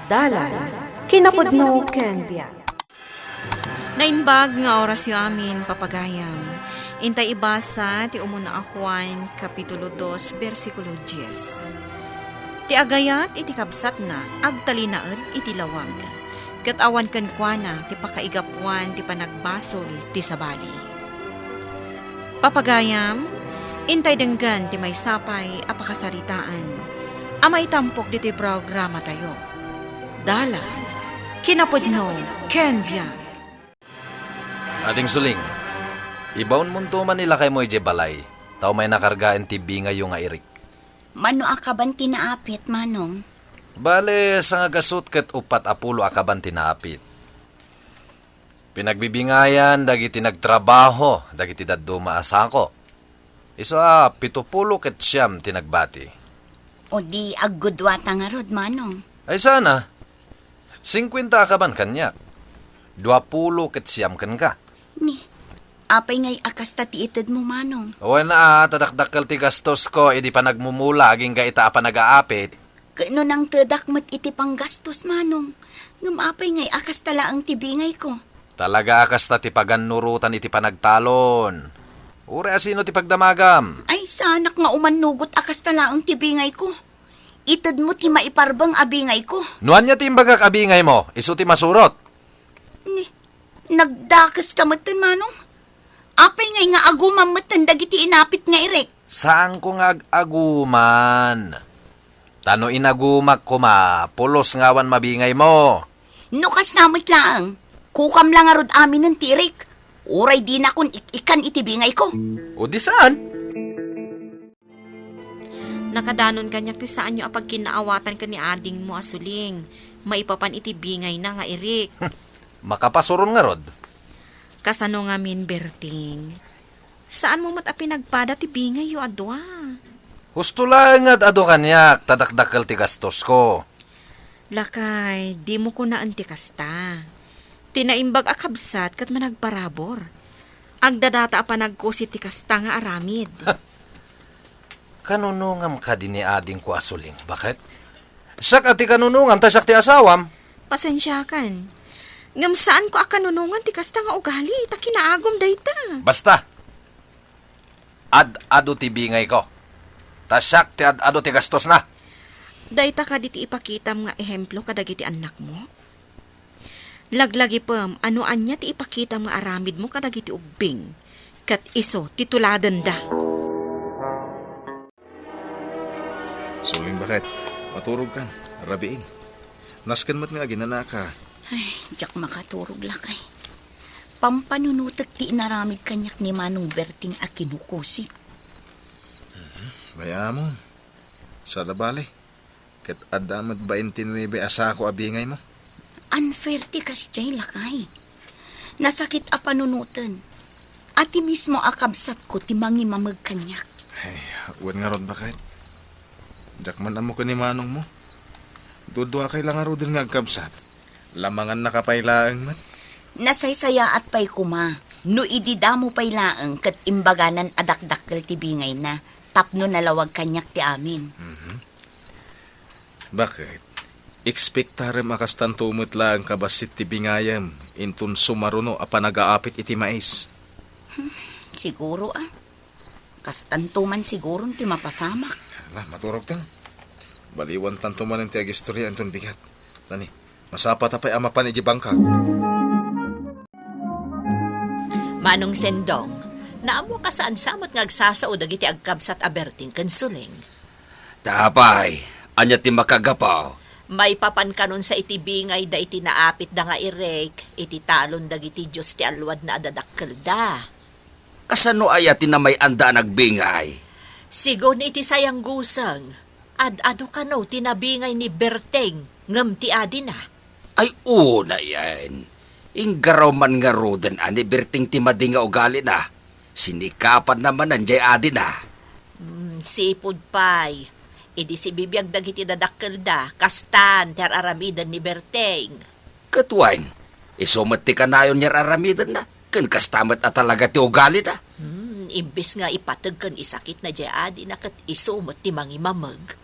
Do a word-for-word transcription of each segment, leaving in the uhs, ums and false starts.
Dalan, kinapudno ken biag. Naimbag nga orasyo amin, papagayam. Intay ibasa ti umuna a Juan, Kapitulo dos, bersikulo dies. Ti agayat iti kabsatna, agtalinaed iti lawag, ket awan kenkuana ti pakaigapuan ti panagbasol ti sabali. Papagayam, intay denggen ti maysa pay a pakasaritaan a maitampok ditoy programatayo. Dalan, kinapudno, ken biag. Ading Suling, ibaonmonto man ni lakaymo idiay balay, ta umay nakargaen ti bingayyo nga irik. Mano a kaban ti naapit, Manong? Bale, sangagasut ket uppat a pulo a kaban ti naapit. Pinagbibingayan dagiti nagtrabaho dagiti dadduma a sako. Isu a pito pulo ket siam ti nagbati. O di aggudua ta ngarud, Manong? Ay sana. Singkuenta a kaban kaniak. Dua pulo ket siam kenka. Ni, apay ngay a kasta ti itedmo, Manong? Wen a, ta dakdakkel ti gastosko idi panagmumula agingga ita a panagaapit. Ket no nangtedak met iti panggastos, Manong, ngem apay ngay a kasta laeng ti bingayko? Talaga a kasta ti pagannurotan iti panagtalon. Uray a sino ti pagdamagam? Ay, saanak nga umannugot a kasta laeng ti bingayko. Itedmo ti maiparbeng a bingayko. No ania ti imbagak a bingaymo, isu ti masurot. Ni, nagdakeska metten, Manong? Apay ngay nga agumam metten dagiti inapit nga irik? Saanko nga ag-aguman. Ta no inagumak koma, pulos nga awan mabingaymo. No kasta met laeng, kukam la ngarud aminen ti irik. Uray dinakon ik-ikan iti bingayko. O di saan? Nakadanon kaniak ti saanyo a pagkinaawatan ken ni adingmo a Suling, maipapan iti bingayna nga irik. Makapasuron ngarud. Kasano ngamin, Berting? Saanmo met a pinagpada ti bingayyo a dua? Husto laeng nga ad-adu kaniak, ta dakdakkel ti gastosko. Lakay, dimo kunaen ti kasta. Ti naimbag a kabsat ket managparabur. Agdadata a panagkusit ti kasta nga aramid. Kanunongam kadi ni adingko a Suling, baket? Siak a ti kanunongam ta siak ti asawam. Pasensiakan. Ngem saanko a kanunongan ti kasta nga ugali, ta kinaagum dayta. Basta. Ad-adu ti bingayko. Ta siak ti ad-adu ti gastosna. Dayta kadi ti ipakitam nga ehemplo kadagiti annakmo? Laglagipem a no ania ti ipakitam nga aramidmo kadagiti ubbing, ket isu ti tuladenda. Suling, baket, maturogkan, rabiin. Nasken met nga aginanaka. Ay, diak makaturog, lakay. Pampanunotek ti inaramid kaniak ni Manong Berting a kinukusit. Mhm, bay-amon. Sada bale. Ket adda met baintinuebe a sako a bingaymo. Unfair ti kasdiay, lakay. Nasakit a panunoten. A ti mismo a kabsatko ti mangimameg kaniak. Ay, wen ngarud, baket. Diak man ammo ken ni manongmo. Duduakay la ngaruden nga agkabsat. Lamangannaka pay laeng met. Nasaysayaat pay koma no idi damo pay laeng ket imbaganan a dakdakkel ti bingayna tapno nalawag kaniak ti amin. Mhm. Baket? Ekspektarem a kastanto met laeng kabassit ti bingayem inton sumaruno a panagaapit iti mais. Hmm, siguro a. Kastanto man siguron ti mapasamak. Ala, maturogtan. Baliwantanto manen ti agistorya inton bigat. Tani, masapata pay a mapan iti bangkag. Manong Sendong, naammo kasaan sa met nga agsasao dagiti agkabsat a Berting ken Suling? Ta apay, ania ti makagapu? Maipapan kanonsa iti bingayda iti naapitda nga irek iti talon dagiti dios ti alluadna a dadakkelda. Kasano aya ti namay-anda a nagbingay? Sigun iti sayangguseng, ad-adu kano ti nabingay ni Berteng ngem ti adina. Ay, unay, Yen. Inggaraw man ngaruden a ni Berteng ti madi nga ugalina. Sinikapanna manen jay adina. Hmm, sipud pay. Idi sibibiag dagiti dadakkelda, kastan ti ar-aramiden ni Berteng. Ket wen, isu met ti kanayon nga ar-aramidenna, ken kasta met a talaga ti ugalina. Hmm, imbes nga ipateg ken isakitna jay adina ket isu met ti mangimameg.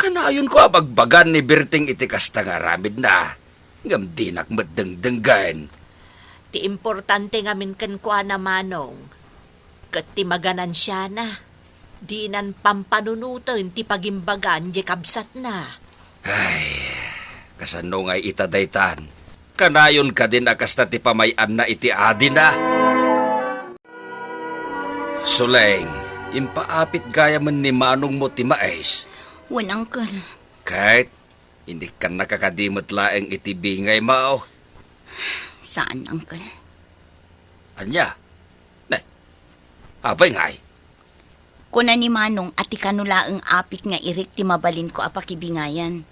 Kanayonko a bagbagan ni Berting iti kasta nga aramidna, ngem dinak met dengdenggen. Ti importante ngamin kenkuana, Manong, ket ti maganansiana, dinan pampanunoten ti pagimbagan diay kabsatna. Ay, kasano ngay ita daytan? Kanayon kadin a kasta ti pamay-anna iti adina? Suleng, impaapit gayamen ni manongmo ti mais? Wen, Uncle. Ket, inikkannaka kadi met laeng iti bingaymo? Saan, Uncle. Ania? Ne, apay ngay? Kuna ni Manong a ti kano laeng apit nga irik ti mabalinko a pakibingayan.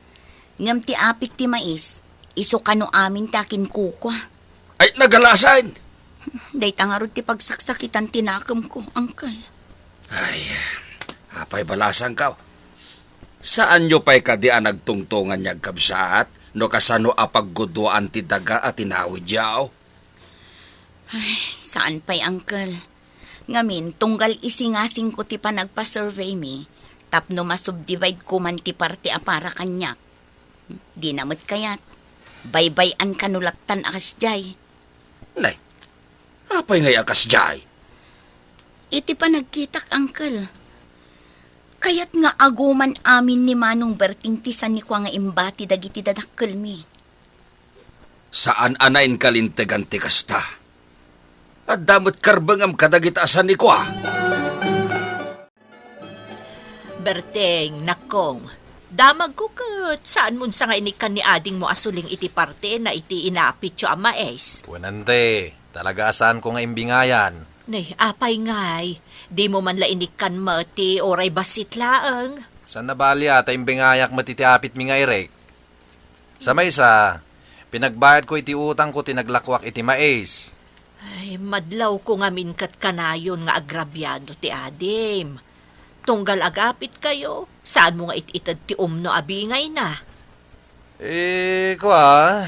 Ngem ti apit ti mais, isu kano amin ti akinkukua. Ay, nagalasan! Dayta ngarud ti pagsaksakitan ti nakemko, Uncle. Ay, apay balasangko? Saanyo pay kadi a nagtungtongan ni agkabsat no kasano a pagguduaan ti daga a tinawidyo? Ay, saan pay, Uncle. Ngamin, tunggal isingasingko ti panagpa-survey mi, tapno masubdivideko man ti parte a para kaniak. Dina met kayat. Baybay-an kano lattan a kasdiay. Nay, apay ngay a kasdiay? Iti panagkitak, Uncle. Kayat nga aguman amin ni Manong Berting ti sanikua nga imbati dagiti dadakkelmi. Saan a nainkalintegan ti kasta. Adda met karbengam kadagita a sanikua. Berteng, nakkong, damagko ket saanmon sa nga inikkan ni adingmo a suling iti partena iti inapityo a mais. Wen, ante, talaga a saanko nga imbingayan. Nay, apay ngay, dimo man la inikkan met ti uray bassit laeng? Saan a bali a ta imbingayak met iti apitmi nga irik. Sa maysa, pinagbayadko iti utangko ti naglakoak iti mais. Ay, madlawko ngamin ket kanayon nga agrabiado ti adim. Tunggal agapitkayo, saanmo nga it-ited ti umno a bingayna. Eh, kua?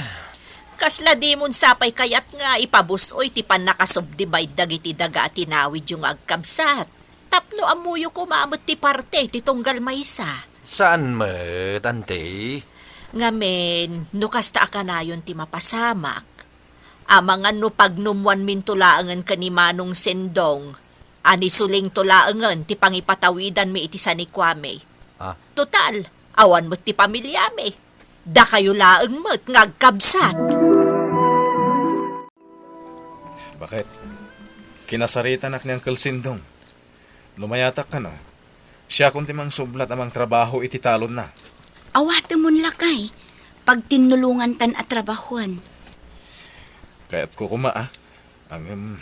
Kasla dimon sa pay kayat nga ipabus-oy ti pannakasubdibide dagiti daga a tinawidyo nga agkabsat. Tapno ammoyo koma met ti parte ti tunggal maysa. Saan met, ante? Ngamin, no kasta a kanayon ti mapasamak, amangan no pagnummuanminto laengen ken ni Manong Sendong, a ni Sulingto laengen ti pangipatawidanmi iti sanikuami. Ah. Total, awan met ti pamiliami. Dakayo laeng met nga agkabsat. Baket, kinasaritanak ni Uncle Sindong. No mayatak kano, siakon ti mangsublat a mangtrabaho iti talonna. Awatemon, lakay. Pagtinnulongantan a trabahoen. Kayatko koma, a. Ngem,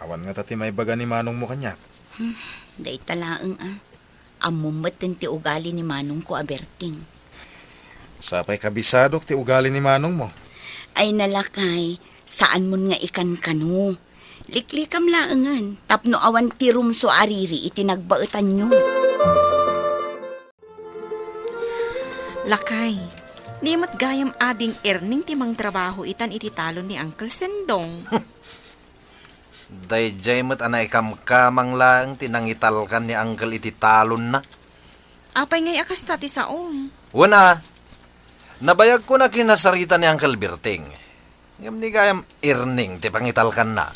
awan ngata ti maibaga ni manongmo kaniak. Hmm, dayta laeng, a. Ammom metten ti ugali ni manongko a Berting. Sapay kabisadok ti ugali ni manongmo. Ay, nalakay, saanmon nga ikankano. Liklikam laengen, tapno awan ti rumso a riri iti nagbaetanyo. Lakay, ni met gayam ading Erning ti mangtrabaho itan iti talon ni Uncle Sendong. Daydiay met a naikamkamang laeng ti nangitalkan ni Uncle iti talonna. Apay ngay a kasta ti saom? Wen a, nabayagkon a kinasarita ni Uncle Berting. Ngem ni gayam Erning ti pangitalkanna.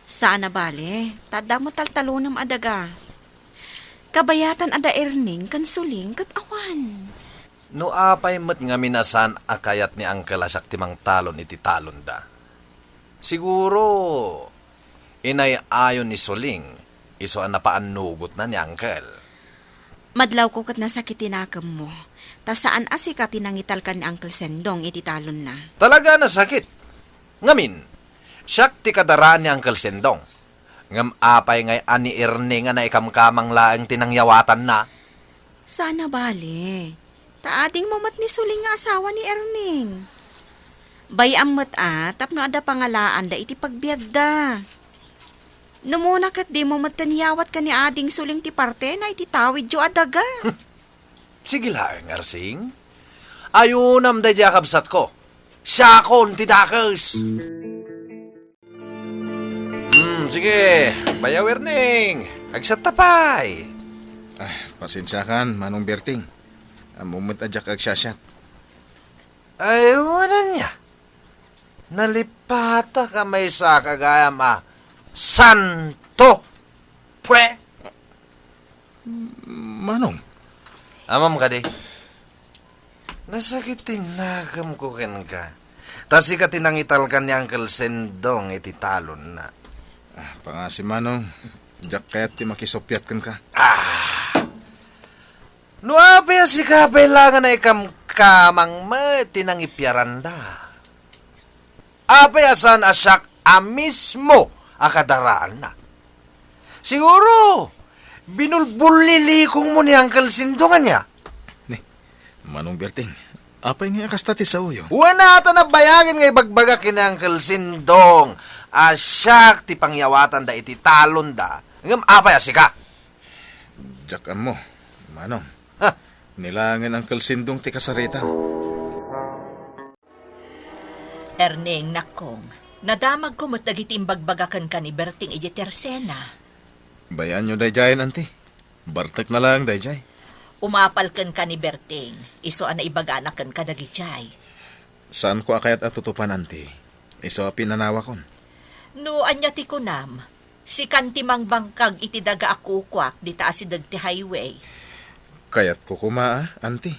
Saan a bale, ta adda met taltalonem a daga. Kabayatan a da Erning ken Suling ket awan. No apay met ngamin a saan a kayat ni Uncle a siak ti mangtalon iti talonda. Siguro, inay-ayo ni Suling isu a napaannugotna ni Uncle. Madlawko ket nasakit ti nakemmo, ta saan a sika ti nangitalkan ni Uncle Sendong iti talonna. Talaga a nasakit. Ngamin, siak ti kadaraan ni Uncle Sendong. Ngem apay ngay a ni Erning a naikamkamang laeng ti nangyawatanna? Saan a bale. Ta adingmo met ni Suling nga asawa ni Erning. Bay-am met a, tapno adda pangalaanda iti pagbiagda. Numona ket dimo metten yawat ken ni Ading Suling ti partena iti tawidyo a daga. Sige laeng, Ersing. Ayunam daydiay a kabsatko. Siakon ti dakes. Hmm, sige. Bayaw, Erning. Agsatta pay. Ah, pasensiakan, Manong Berting. Ammom met a diak agsiasiat. Ay, wen ania? Nalipatak a maysa ka gayam a santo. Pwe! Manong? Ammom kadi? Nasakit ti nakemko kenka. Ta sika ti nangitalkan ni Uncle Sendong iti talonna. Ah, pangngaasim, Manong. Diak kayat ti makisuppiat kenka. Ah! No apay a sika pay laengen a ikamkamang met ti nangipiaranda? Apay a saan a siak a mismo a kadaraanna? Siguro, binulbullilikongmo ni Uncle Sindong ania? Ni, Manong Berting, apay ngay a kasta ti saoyo? Wen a ta nabayagen nga ibagbagak ken ni Uncle Sindong a siak ti pangyawatanda iti talonda. Ngem apay a sika? Diak ammo, Manong. Ha? Ni laengen Uncle Sindong ti kasaritam. Erneng, nakkong, nadamagko met dagiti imbagbagak kenka ni Berting idiay Tersena. Bay-anyo daydiayen, Auntie. Bartekna laeng daydiay. Umapal kenka ni Berting, isu a naibagana kenka dagijay. Saanko a kayat a tutupan, Auntie. Isu a pinanawakon. No ania ti kunam, sikan ti mangbangkag iti daga a kukuak dita asideg ti highway. Kayatko koma, a, Auntie.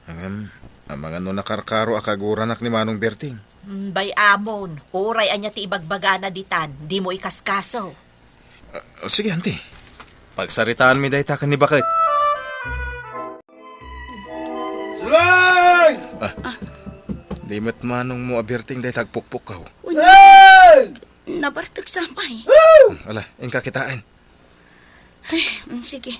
Ngem, amangan no nakarkaro a kaguranak ni Manong Berting. Mm, bay-amon, uray ania ti ibagbagana ditan, dimo ikaskaso. Ah, sige, Auntie. Pagsaritaanmi dayta ken ni Baket. Sulay! Ah, di met manongmo a Berting dayta agpukpukkaw. Sulay! Nabartek sapay. Ala, inka kitaen. Ay, mm, sige.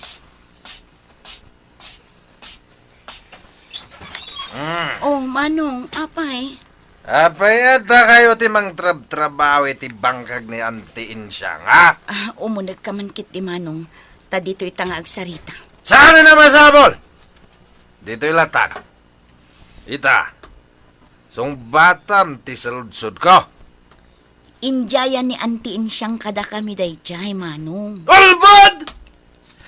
Mm. Oh, Manong, apay? Apay, adda kayo ti mangtrabtrabaho iti bangkag ni Auntie Insiang, ha? Ah, umunegka man ketdi, Manong, ta ditoy ta nga agsarita. Saan a masapul? Ditoy latta. Ita, sungbatam ti saludsodko. Indiayan ni Auntie Insiang kadakami daydiay, Manong. Ulbod!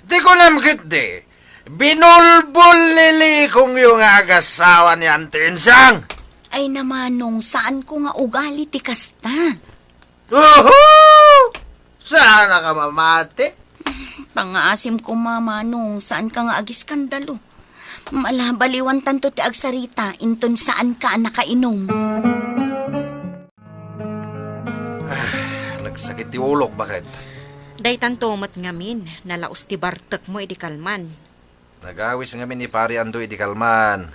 Ti kunam ketdi, binulbullilikongyo nga agasawa ni Auntie Insiang. Ay na, Manong, saanko nga ugali ti kasta. Uhu! Saan a ka mamati? Pangngaasim koma, Manong, saanka nga agiskandalo. Ala, baliwantanto ti agsarita, inton saanka a nakainom. Ah, nagsakit ti ulok, Baket. Daytanto met ngamin, nalaus ti bartekmo idi kalman. Nagawis ngamin ni Pari Ando idi kalman.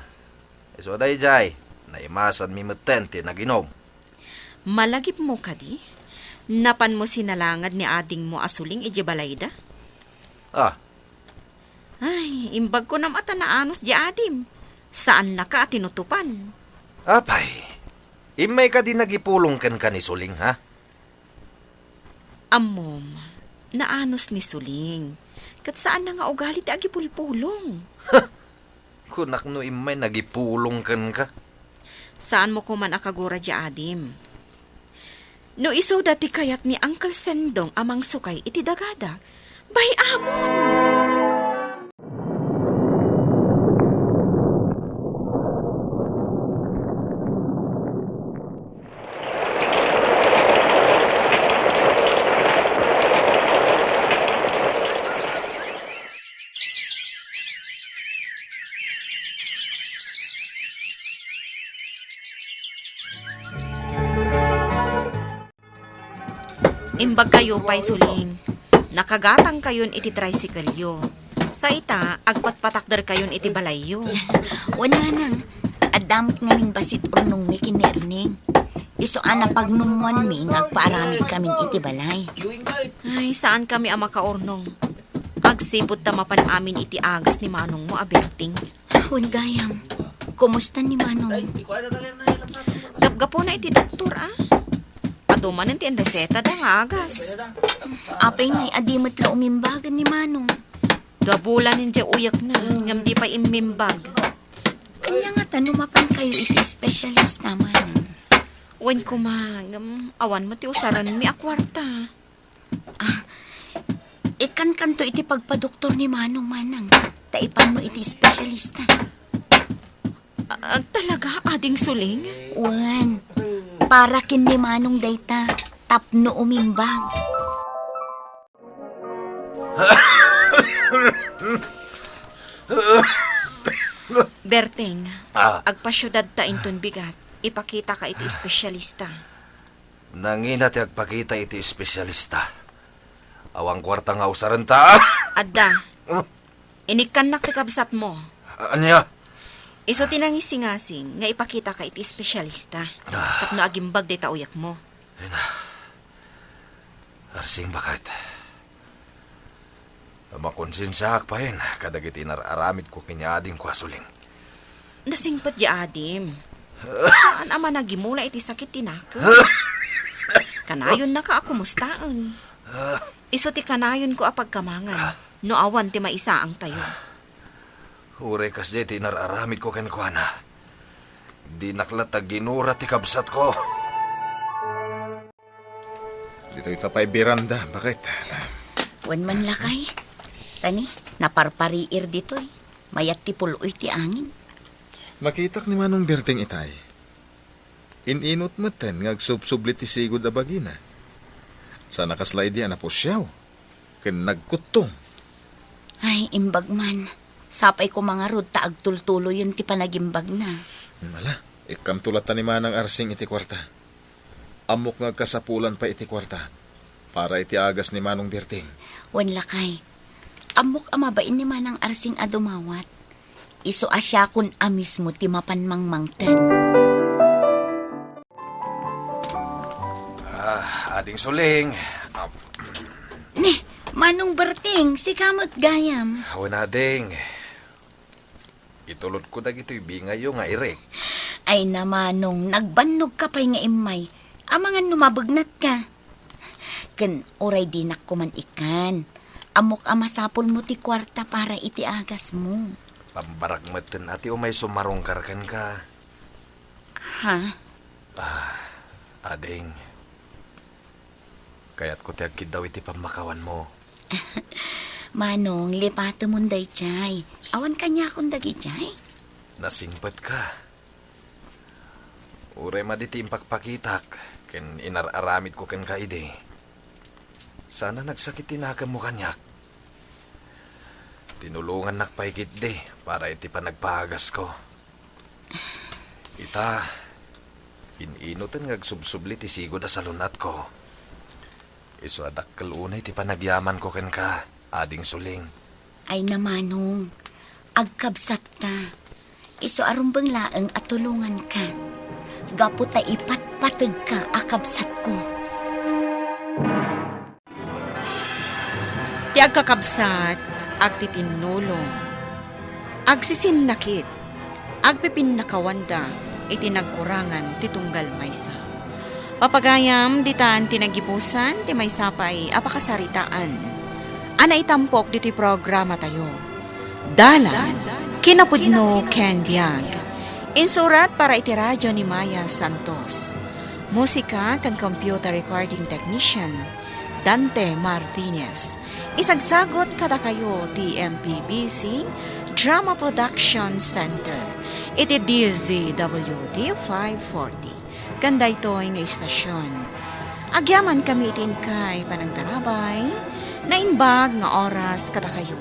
Isu a daydiay, naimasanmi metten ti naginom. Malagipmo kadi? Napanmo sinalangad ni adingmo a Suling idiay balayda? Ah. Ay, imbag kunam a ta naanus diay adim. Saannaka a tinutupan. Apay, immay kadi nagipulong kenka ni Suling, ha? Ammom, naanus ni Suling. Ket saanna nga ugali ti agipulpulong. Kunak no immay nagipulong kenka. Saanmo koman a kagura diay adim. No isuda ti kayat ni Uncle Sendong a mangsukay iti dagada, bay-amon! Imbagkayo pay, Suling. Nakagatangkayon iti tricycle-yo. Sa ita, agpatpatakderkayon iti balayyo. Wen, Manang, adda met ngamin bassit urnongmi ken ni Erneng. Isu a napagnummoanmi nga agpaaramidkamin iti balay. Ay, saankami a makaurnong. Agsipud ta mapan amin iti agas ni manongmo a Berting. Wen gayam, kumusta ni Manong? Gapgapuna iti doktor, a. Adu manen ti inresetada nga agas. Apay ngay a di met la umimbag ni Manong? Dua bulan idiay uyekna, ngem di pay immimbag. Ania ngata no mapankayo iti espesyalista, Manang? Wen koma, ngem awan met ti usarenmi a kuarta. Ah, ikkankanto iti pagpadoktor ni Manong, Manang. Ta Ipanmo iti espesyalista. Ah, talaga, Ading Suling? Wen, para ken ni Manong dayta, tapno umimbag. Berting, Ah. agpasiudadta inton bigat, ipakitaka iti espesyalista. Nangina ti agpakita iti espesyalista. Awan kuarta nga usarenta. Adda. Oh. Inikkannak ti kabsatmo. Ania? Isu ti nangisingasing nga ipakitaka iti espesyalista. Ah. Tapno agimbag dayta uyekmo. Ay na. Arsing, baket. Makonsensiaak payen kadagiti inar-aramidko ken ni adingko a Suling. Nasingpet diay adim. Saan a managimula iti sakit ti nakem. Kanayonnaka a kumustaen. Isu ti kanayonko a pagkamangan no awan ti maisaangtayo. Uray kasdiay ti inar-aramidko kenkuana, dinak latta ginura ti kabsatko. Ditoy ta pay beranda, baket. Wen man, lakay. Tani, naparpariir ditoy. Mayat ti pul-oy ti angin. Nakitak ni Manong Berting itay. In-inut metten nga agsubsubli ti sigud a bagina. Saan a kasla idi a napusiaw ken nagkutto. Ay, imbag man. Sapay koma ngarud ta agtultuloyen ti panagimbagna. Ala, ikkanto latta ni Manang Arsing iti kuarta. Ammok nga agkasapulan pay iti kuarta para iti agas ni Manong Berting. Wen, lakay. Ammok a mabain ni Manang Arsing a dumawat. Isu a siakon a mismo ti mapan mangmangted. Ah, Ading Suling. Ah, Ne, Manong Berting, sika met gayam. Wen, ading. Itulodko dagitoy bingayyo nga irik. Ay na, Manong, nagbannogka pay nga immay. Amangan no mabegnatka. Ken uray dinak koman ikkan, ammok a masapulmo ti kuarta para iti agasmo. Pambarak metten a ti umay sumarungkar kenka. Ha? Ah, ading. Kayatko ti agkiddaw iti pammakawanmo. Manong, lipatemon daydiay. Awan kaniakon dagidiay. Nasingpetka. Uray madi ti impakpakitak ken inar-aramidko kenka idi, saan a nagsakit ti nakemmo kaniak. Tinulongannak pay ketdi para iti panagpaagasko. Ita, in-inuten nga agsubsubli ti sigud a salun-atko. Isu a dakkel unay ti panagyamanko kenka, Ading Suling. Ay na, Manong, agkabsatta. Isu a rumbeng laeng a tulonganka. Gapu ta ipatpategka a kabsatko. Ti agkakabsat, agtitinnulong, agsisinnakit, agpipinnakawanda iti nagkurangan ti tunggal maysa. Papagayam, ditan ti nagibusan ti maysa pay a pakasaritaan a naitampok ditoy programatayo. Dalan, kinapudno ken biag. Insurat para iti radyo ni Maya Santos. Musika ken computer recording technician, Dante Martinez. Isagsagut kadakayo ti M P B C Drama Production Center iti D Z W T five forty. Ken daytoy nga istasyon, agyamankami iti inkay panangtarabay, naimbag nga oras kadakayo.